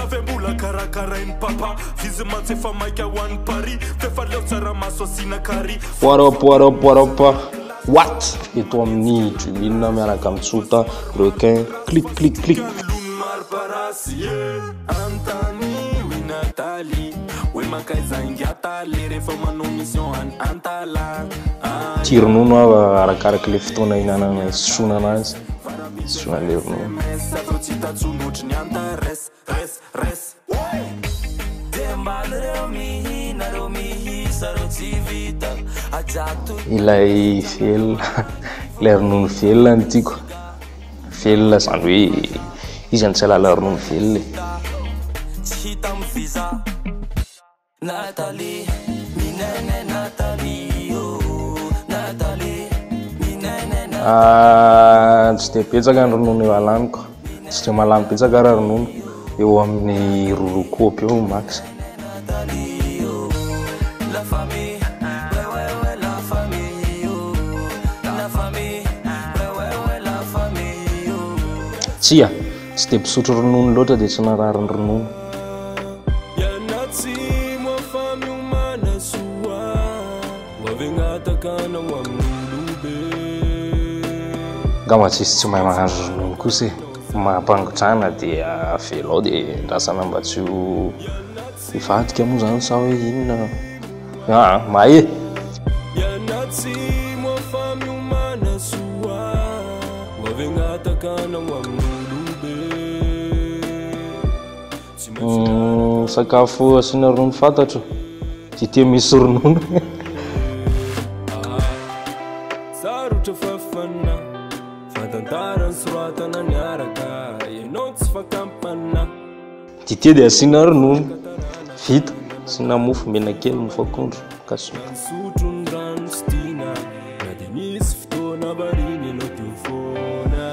Matavy mbola karakarain'i papa. F'izy mantsy efa maika ho any Paris. F'efa leo tsaramaso asiana curry. What up, what up, what up, what? Eto amin'ny Dream'in miaraka amin'ny Tsota, Requin, clic, clic, clic. Lony mariparasy, yeah. Anontany hoy Nathalie, hoe mankaiza ingahy le rehefa manao mission any Antala. Tia ronono aho arakaraka ilay fotoana ihinanana isotroana anazy. Isotroana ilay ronono. Avy eo tsy hita intsony ohatry ny Antares, res, res. Ilay velona, ilay ronono velona no tiako. Velona izany hoe iza no tsy hahalala ronono velona e. Tsy dia betsaka ny ronono eo alaniko. Tsy dia mahalany betsaka raha ronono. Eo amin'ny roa kaopy eo max. Tsia, tsy dia mpisotro ronono loatra dia tsy narary ny ronono. Angamba tsisy tsy mahay mahandro ronono kosa e. Mampangotrahana dia avela ao dia andrasana mba tsy ho hivadika moa izany sa hoe inona. Aa, mahay e. Sakafo asiana ronono fantatro, dite misy ronono. Sarotra fafana, fa tantara nosoratana niaraka, ianao tsy fakampana. Dite dia asiana ronono, vita, asiana mofo, menakely, mofo akondro, kasoa. Misotro ny rano tsy tiana, na dia nisy fotoana variana ianao teo foana.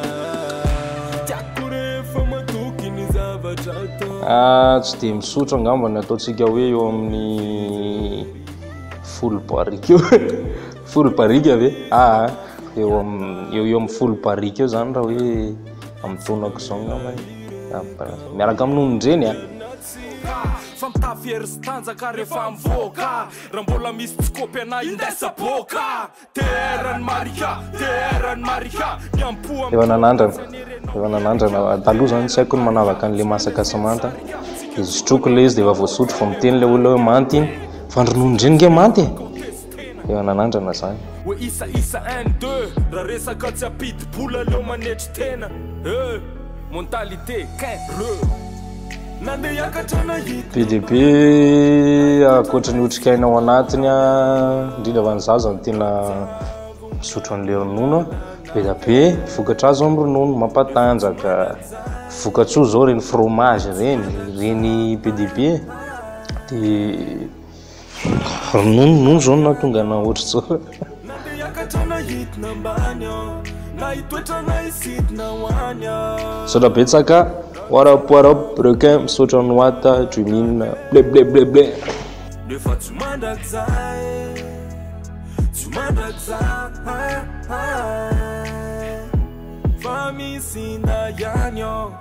Tiako rehefa matoky ny zavatra atao. Tsy dia misotro angamba ny ataontsika hoe eo amin'ny folo barika eo. Folo barika ve? Aa, eo amin'ny, eo eo amin'ny folo barika eo zany raha hoe amin'ny taonako izao angamba e. Miaraka amin'ny nonon-dreny a. Fa mitafy hery sy tanjaka rehefa mivoaka. Raha mbola misy tsy kopy anah indaisa boka. TR ny marika, TR ny marika. Ny ampo Efa nanandrana, efa nanandrana. Taloha zany tsy haiko ny manavaka an'le masaka sy manta. Dia sotroiko ilay izy dia efa voasotro vao miteny ilay olona hoe manta iny. Fa ny rononon-dreny nge manta e. Efa nanandrana zany. Hoe isa isa un deux raha resaka tsy ampidi-bola aleo manetry tena eh mentalité qu'un re nandeha hiakatra nahita. Be dia be ankoatry ny otrikaina ao anatiny, indrindra fa ny zaza no tena misotro an'ilay ronono. Be dia be vokatra azo amin'ny ronono, mampatanjaka, vokatsoa izao ireny fromage ireny, ireny be dia be. Dia ronono, ronono izao no nahatonga anah ohatr'izao. Misaotra betsaka, what up what up requin, misaotra an'i Wata, Dream'in, ble ble ble ble. Nefa tsy mandrakizay, tsy mandrakizay, fa misy inona ihany ao.